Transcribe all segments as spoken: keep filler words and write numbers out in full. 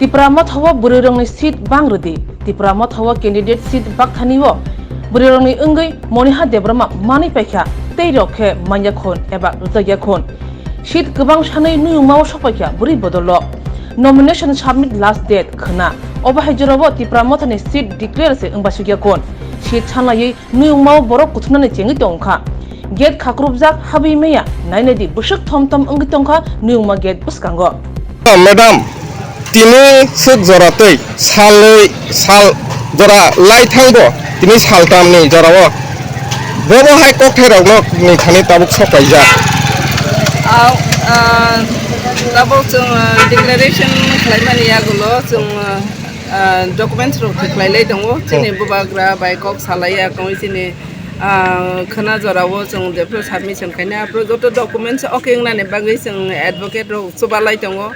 Tipra Motha o bwrwirokni seat bang rwdi. Tipra Motha o candidate seat bakthani o bwrwirokni wngwi Moniha Debbarma manwi paikha, tei rok khe manya khun eba rwjakya khun. Seat kwbang sanwi nuyungma o sopaikha bwrwi bodol o. Nomination submit last date khwna. Obo hai jorao Tipra Mothani seat declare se wngba sukya khun. Seat sanlaiwi nuyungma o borok kuthumnani chengwi tongkha. Gate khakrupjak habwi maya, nainai di bwswk thom thom wngwi tongkha nuyungma gate bwskango. Madam, tini swk jora twi salwi sal jora lai thangbo, tini saltamni jorao bobo hai kokthairokno ni thani tabuk sok paijak. Au, ah, tabuk chwng, ah, declaration khlaimani yagulo chwng, ah, documents rok khlailai tongo. Chini bubagra bai kok salai ya kongwi chini, ah, khwna jorao chwng jephru submission khaina aphru joto documents okay wngnani bagwi chwng advocate rok chubalai tongo.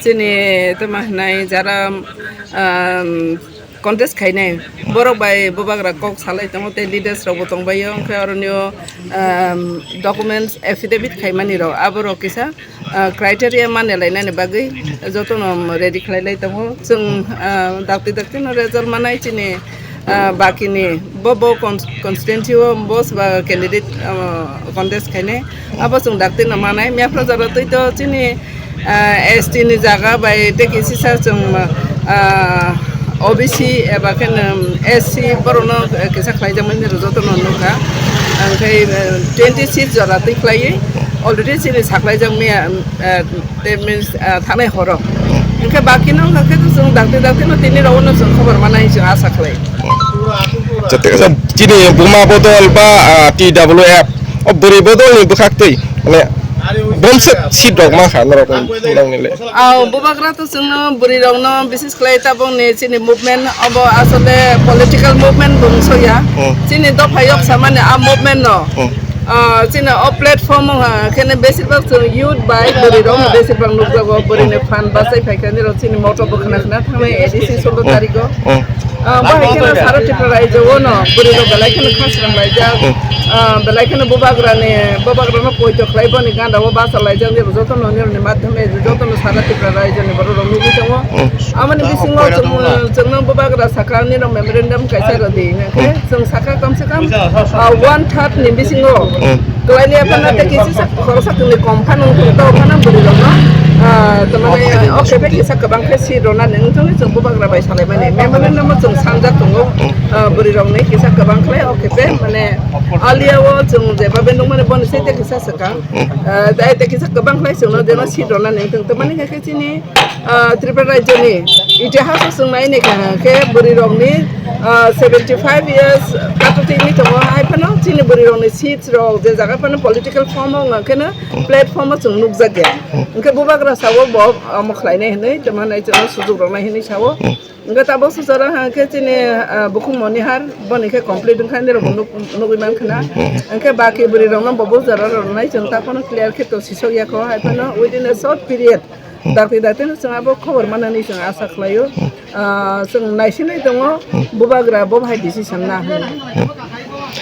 Chini tamo hwnai jara, um, contest khainai borok bai bubagra kok salai tongo tei leaders rok bo tongbaio, hwnkhe oroni o, um, documents affidavit khaimani rok aborok kisa, uh, criteria mane lainani bagwi jotono ready khlai lai tongo. Chwng, uh, dakti dakti no result manai chini, uh, bakini bo bo cons-, constituency o bo swba candidate, uh, contest khainai abo chwng dakti no manai. Mepra jora twi to chini ah, S T ni jaga bai tei kisisa chwng, ah, O B C eba khe S C borokno kisa khlaijakmani rw jotono nukha. Ang khe, eh, twenty seat jora twi khlaiwi already chini saklaijak maya, eh, that means, ah, thanai horo. Hwnkhe bakino wngkha khe chwng dakti dakti no tini rogno chwng khobor manai chwng asa khlai. Chini buma bodol ba, ah, T W F o bwrwi bodolni bwkhak twi mane bomswk seat rok mankha norok nokni le. Au, bubagra to chwngno bwrwi rokno bises khlai tabokni chini movement obo asole political movement bung soya. Chini dopha yok samani a movement no. Ah, chini o platform o ha khene besir bak chwng youth bai bwrwi rok besir bak nukjago, bwrwi ni phan bachai phaikha nirok chini moto bo khna khna thangnai A D C solo tariko. Ah, bahai kheno sara Tripura raijo o no bwrwi rok belai kheno khasrang laijak. Ah, belai kheno bubagra ni, bubagra no poito khlai boni ganda o basa laijak, nirok joto no nirok ni madhyome joto no sara Tripura raijo ni borok rok nugwi tongo. Amoni bisingo chwng, chwngno bubagra saka nirok memorandum kaisa rwdi hwnkhe chwng saka kamse kam, ah, one third ni bisingo kwlaili aphano tei kisi sak khoroksa kwrwi kom phano wngkha, to phano bwrwi rokno, ah, tamani, ah, o kebek kisa kwbang khe seat rwnani wngthangwi chwng bubagra bai salaimani. Memorandum o chwng sanjak tongo, ah, bwrwi rokni kisa kwbang khlai o kebek mane alia o chwng jeba be nukmani boni se tei kisa swkang, ah, tei tei kisa kwbang khlai chwngno jeno seat rwnani wngthang tamani hwnkhe chini, ah, Tripura rajyoni itihaso chwng nai naikha khe bwrwi rokni, ah, seventy five years katotwi wngwi tongo, hai phano chini bwrwi rokni seats rok je jaga phano political form o wngkha kheno platform o chwng nukjakya. Hwnkhe bubagra sao bo omo khlainai hwnwi tamo nai chwngno sujuk roknai hwnwi sao. Hwnkhe tabuk sujaro hwnkhe chini, ah, bukhuk Monihar boni khe complete wngkha nirok nuk-, nugwi mankha na. Hwnkhe baki bwrwi rokno bo bujaro rwnai chwng ta phano clear khe to sisok yakho hai phano within a short period. Dakti dakti no chwng abo khobor manani chwng asa khlaio. Ah, chwng naisinai tongo, bubagra bo bahai decision na hwnwi.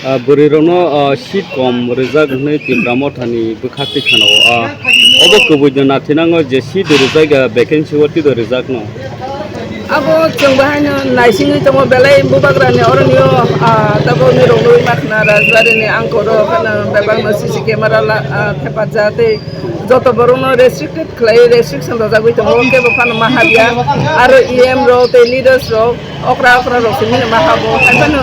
Ah, bwrwi rokno, ah, seat kom rijak hwnwi Tipra Mothani bwkhak twi khana o. Ah, obo kubui no nathinango je seat rijak, ah, vacancy o twi do rijak no. Abo chwng bahaino naisingwi tongo belai bubagrani oronio, ah, tabukni rok nugwi makhna Rajbari ni angkoro kheno bebakno C C camera la, ah, thepajak tei joto borokno restricted khlai restriction rwjagwi tongo, kebo phano mahabya. Aro E M rok tei leaders rok okra okra rok simi no mahabo. Hai phano,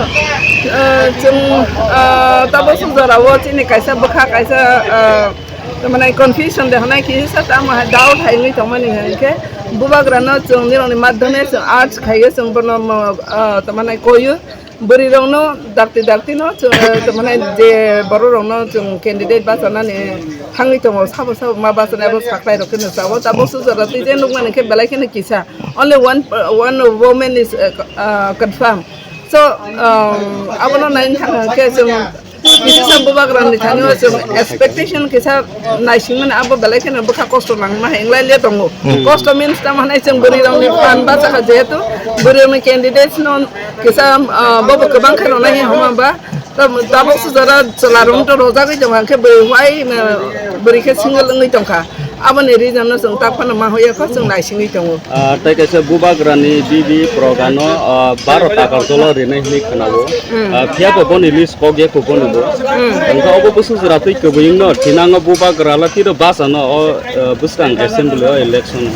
ah, chwng, ah, tabuk suk jorao chini kaisa bwkha kaisa, ah, Tamani confusion de hwnai kisa tamo hai doubt hai wngwi tongmani hwnkhe bubagrano chwng nirokni madhyome chwng urge khaiyo chwng bono mo, ah, tamani koiyo bwrwi rokno dakti dakti no chwng, eh, tamani je borok rokno chwng candidate bachanani thangwi tongo sabo sabo ma bachanai abo saklai rok kheno chao tabuk sujaro twi je nukmani khe belai kheno kisa only one, one woman is, eh, ah, confirm. So, um, abono naini thang khe chwng kisa bubagrani thani o chwng expectation kisa naisingmani abo belai kheno bwkha kosto nangma hai wnglaile tongo. Kosto means tamo hwnai chwng bwrwi rokni phan bachakha jehetu bwrwi rokni candidates no kisa, ah, bobo kwbang khe rwnai hwnba tabuk sujaro chwla rokno to rojagwi tongo hwnkhe bwrwi wai, ah, bwrwi khe single wngwi tongkha. Aboni reason no chwng tak phano ma hoya kho, chwng naisingwi tongo. Ah, tei kaisa bubagrani bibi proga no, ah, baro takar jolo rinai hinwi khwnao. Hmm. Ah, phiya bo boni list kok ya kho boni bo. Hmm. Wngkha obo busu jwra twi kwbwi wngno thinango bubagra la tiro basa no o, ah, bwskang assembly o election o.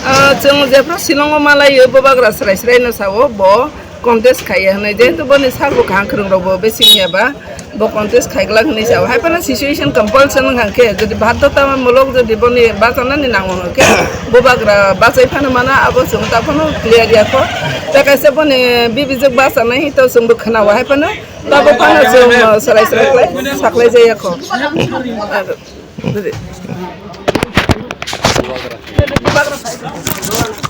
Ah, chwng jephru Shillong o malaio bubagra srai srai no sao bo. Contest khaiya hwnwi, jehetu boni sak bo kaham khwrwng rok bo besi wngya ba, bo contest khaiglak hwnwi sao. Hai phano situation compulsion wngkha khe, jodi badhyotamammulok jodi boni bachanani nango hwnkhe, bubagra bachai phano mana, abo chwng ta phano clear ya kho. Tei kaisa boni bibijwk bachanai hito chwng bo khwnao, hai phano tabo phano chwng, uh, swrai swrai khlai saklai jaya kho. Ar,